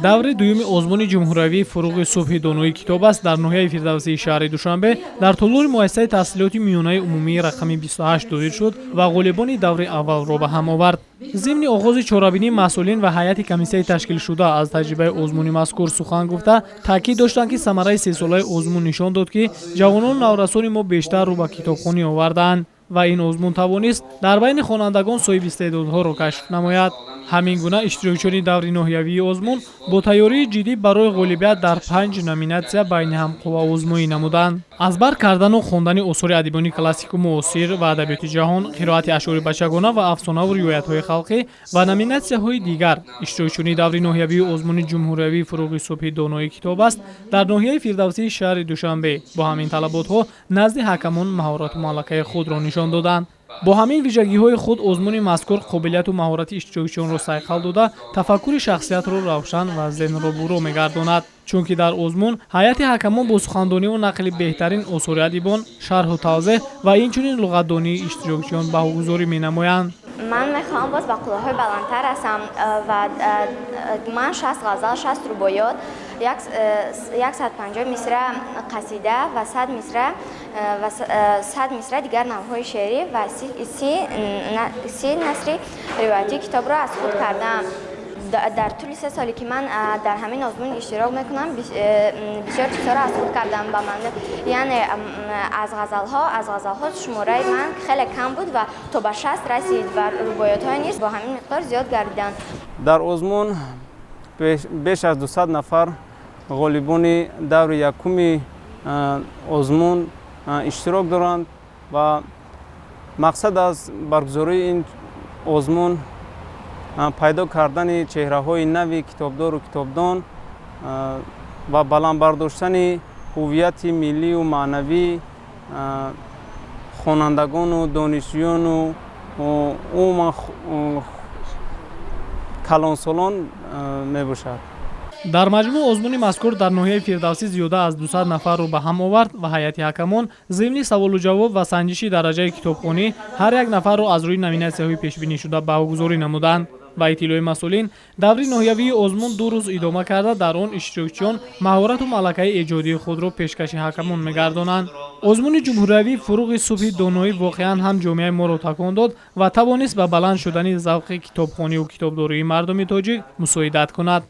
Даври дуюми озмуни ҷумҳуриявии «Фуруғи субҳи донои китоб аст» дар ноҳияи Фирдавсии шаҳри Душанбе дар толори муассисаи таҳсилоти миёнаи умумии рақами 28 доир шуд ва ғолибони даври аввалро ба ҳам овард. Зимни оғози чорабинӣ масъулин ва ҳайати комиссияи ташкилшуда аз таҷрибаи озмуни мазкур сухан гуфта, таъкид доштанд, ки самараи сесолаи озмун нишон дод, ки ҷавонону наврасони мо бештар рӯ ба китобхонӣ овардаанд ва ин озмун тавонист дар байни хонандагон соҳиби истеъдодҳоро кашф намояд. Ҳамин гуна иштирокчиёни даври ноҳиявии озмун бо тайёрии ҷиддӣ барои ғолибият дар панҷ номинатсия байни ҳам қувваозмоӣ намуданд: аз бар кардану хондани осори адибони классику муосир ва адабиёти ҷаҳон, қироати ашъори бачагона ва афсонаву ривоятҳои халқӣ ва номинатсияҳои дигар. Иштирокчиёни даври ноҳиявии озмуни ҷумҳуриявии «Фуруғи субҳи донои китоб аст» дар ноҳияи Фирдавсии шаҳри Душанбе бо ҳамин талаботҳо назди ҳакамон маҳорату малакаи худро нишон доданд. Бо ҳамин вижагиҳои худ озмуни мазкур қобилияту маҳорати иштирокчиёнро сайқал дода, тафаккури шахсиятро равшан ва зеҳнро буро мегардонад, чунки дар озмун ҳайати ҳакамон бо сухандониву нақли беҳтарин осори адибон, шарҳу тавзеҳ ва инчунин луғатдонии иштирокчиён баҳогузорӣ менамоянд. Ман мехоҳам боз ба қуллаҳои баландтар расам ва ман 60 ғазал, 60 рубоёт, 150 мисра қасида ва 100 мисра ва 100 мисра дигар навъҳои шеърӣ ва 30 насри ривоятии китобро аз худ кардаам. Дар тӯли 3 соле, ки ман дар ҳамин озмун иштирок мекунам, бисёр чизҳоро аз худ кардам. Ба ман, яъне, аз ғазалҳо шумораи ман хеле кам буд ва то ба 60 расид ва рубоётҳое низ бо ҳамин миқдор зиёд гардиданд. Дар озмун беш аз 200 нафар ғолибони даври якуми озмун иштирок доранд ва мақсад аз баргузории ин озмун пайдо кардани чеҳраҳои нави китобдору китобдон ва баланд бардоштани ҳуввияти миллию маънавӣ хонандагону донишҷӯёну умуман калонсолон мебошад. Дар маҷмӯъ озмуни мазкур дар ноҳияи Фирдавсӣ зиёда аз 200 нафарро ба ҳам овард ва ҳайати ҳакамон зимни саволу ҷавоб ва санҷиши дараҷаи китобхонӣ ҳар як нафарро аз рӯи номинатсияҳои пешбинишуда баҳогузорӣ намуданд. Ба иттилои масъулин, даври ноҳиявии озмун 2 рӯз идома карда, дар он иштирокчиён маҳорату малакаи эҷодии худро пешкаши ҳакамон мегардонанд. Озмуни ҷумҳуриявии «Фуруғи субҳи доноӣ» воқеан ҳам ҷомеаи моро такон дод ва тавонист ба баланд шудани завқи китобхониву китобдории мардуми тоҷик мусоидат кунад.